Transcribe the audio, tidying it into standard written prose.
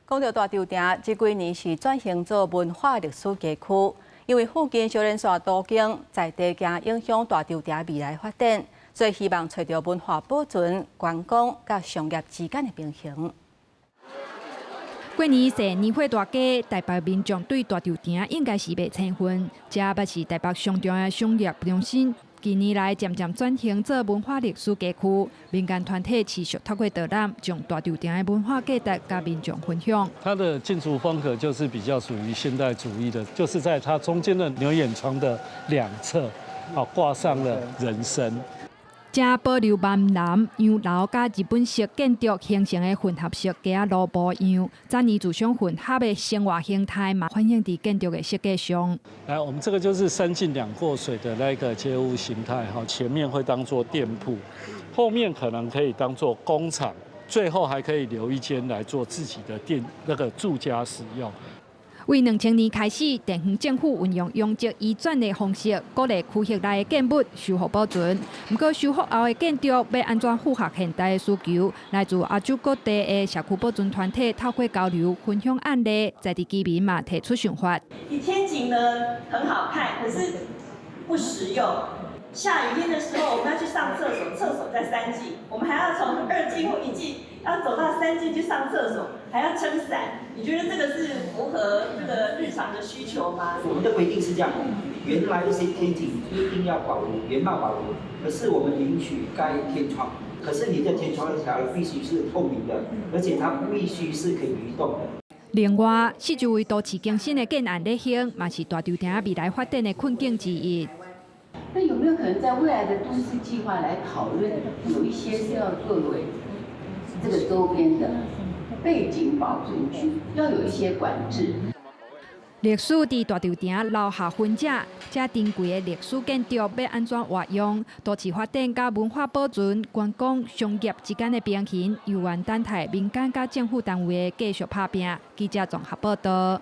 講到大稻埕，這幾年是轉型做文化歷史街區，因為附近雙連線都更在地驚影響大稻埕未來發展，所以希望揣著文化保存、觀光佮商業之間的平衡。過年踅年貨大街，台北民眾對大稻埕應該是袂生分，這捌是台北上重要的商業中心。近年來漸漸轉型做文化歷史街區，民間團體持續透過導覽，將大稻埕的文化價值佮民眾分享。它的建築風格就是比較屬於現代主義的，就是在它中間的牛眼窗的兩側，啊掛上了人參。這保留閩南洋樓佮日本式建築形成的混合式街仔路模樣，早年自相混合的生活形態嘛，反映佇建築的設計上。來，我們這個就是三進兩過水的那個街屋形態，哈，前面會當做店鋪，後面可能可以當做工廠，最後還可以留一間來做自己的店，那個住家使用。為2000年開始，地方政府運用容積移轉的方式，鼓勵區域內的建物修復保存。毋過修復後的建築欲按怎符合現代的需求？來自亞洲各地的社區保存團體透過交流分享案例，在地居民嘛提出想法。你天井呢很好看，可是不實用。下雨天的時候，我們要去上廁所，廁所在三進，我們還要從二進或一進，要走到三進去上廁所，還要撐傘。你覺得這個是符合這個日常的需求嗎？我們的規定是這樣，原來這些天井一定要保留原貌保留，可是我們允許蓋天窗，可是你的天窗的條必須是透明的，而且它必須是可以移動的。另外，四周圍都市更新的建案咧興，嘛是大稻埕未來發展的困境之一。那有沒有可能在未來的都市計劃來討論，有一些是要作為這個周邊的背景保存區，要有一些管制。歷史佇大稻埕留下痕跡，這珍貴的歷史建築欲按怎活用？都市發展佮文化保存、觀光、商業之間的平衡，猶原等待民間佮政府單位的繼續拍拚。記者綜合報道。